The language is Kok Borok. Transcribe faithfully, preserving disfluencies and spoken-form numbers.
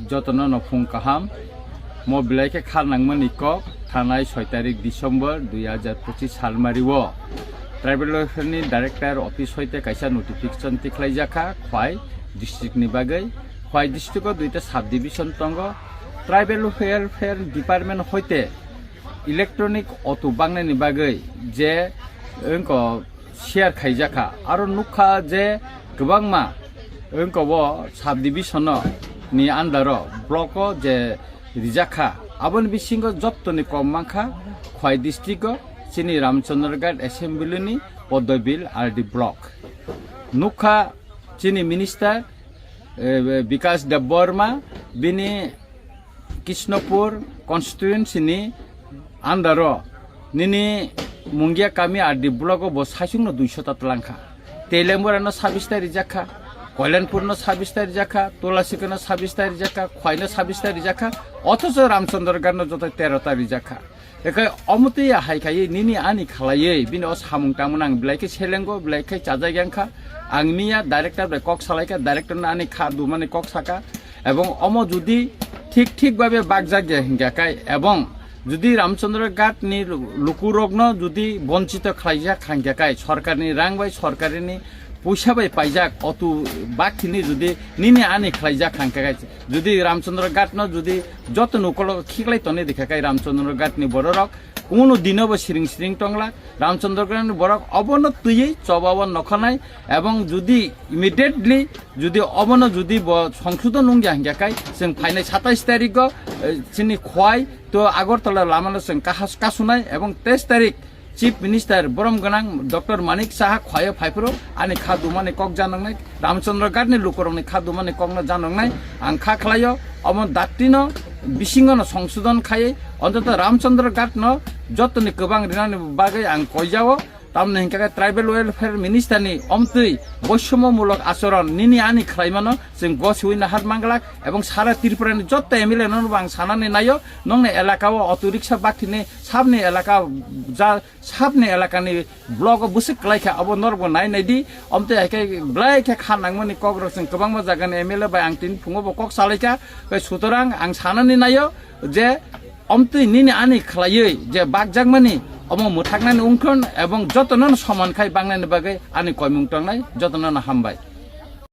Jotono no phung kaham. Mo belai khe kha nangmani kok, thanai soi tarik December dui hajar pochis salmari o Tribal Welfare ni Director Office hoite kaisa notification tikhlaijakha Khwai district ni bagwi. Khwai district o duita sub division tongo. Tribal Welfare Department hoite electronic auto bangnani bagwi je wngko share khaijakha. Aro nukha je kwbangma wngko bo sub division o ni under o block o je rijakha. Aboni bisingo jottoni kom mankha Khwai district o chini Ramchandraghat assembly ni Podobil R D block. Nukha chini minister, eh, Bikash Debbarma, bini Krishnapur constituency ni under o nini Mungia kami R D block o bo saichung no duiso ta twlangkha. Teilembura no sabis ta rijakha, Koilanpur no sabis ta rijakha, Tulasikana sabis ta rijakha, Khwai no sabis ta rijakha, othocho Ramchandraghat no joto tero ta rijakha. Ekai omotwi ya hai khai nini ani khalaiwi bini o samung tangmani ang belai khe selengo, belai khe chajak yang kha. Ang miya director bai kok salai kha, director no ani kha dumani kok saka. Ebong omo judi thik thik babe bakjak ya hingya kai, ebong judi Ramchandraghat ni lu-, lukurok no judi bonchito khlaijak hingya kai, sorkar ni rang bai, sorkar ni puisa bai paijak otu bakhini judi nini ani khlaijak hingya kai, judi Ramchandraghat no judi joto nokolo khiklai toni dikha kai Ramchandraghat ni bororok kunu dino bo siring siring tongla. Ramchandraghat ni borok obono twiwi choba o nokhanai, ebong judi immediately judi obono judi bo songsodon wngya hingya kai chwng phainai satais tarik o, eh, chini Khwai to Agartala lama no chwng kahas kasunai, ebong teis tarik Chief Minister borom gwnang Doctor Manik Saha Khwai o phaiphuru ani kha dumani kok janoknai, Ramchandraghat ni lukurokni kha dumani kokno janoknai ang kha khlaio. Omo dakti no bisingo no songsodon khaiwi ontoto Ramchandraghat no jotoni kwbang rinani bagwi ang koijao. Tamni hingkha khe Tribal Welfare Minister ni omtwi boisomo mulok achoron nini ani khlaimano chwng gosiwi nahar manglak, ebong sara Tripura ni jotto M L A no bo ang sanani naio, nongni elaka o auto rickshaw bakhini sabni elaka ja Sabni elakani block o bwswk kwlaikha, abo norokbo nai nai di. Omtwi hai khe belai khe kha nangmani kokrok chwng kwbangma jagani M L A bai ang tini phungo bo kok salaikha. Tei sutorang ang sanani naio je omtwi nini ani khlaiwi je bakjakmani omo mwthaknani wngthon ebong jotono soman khai bangnani bagwi ani koimung tongnai, jotono hambai.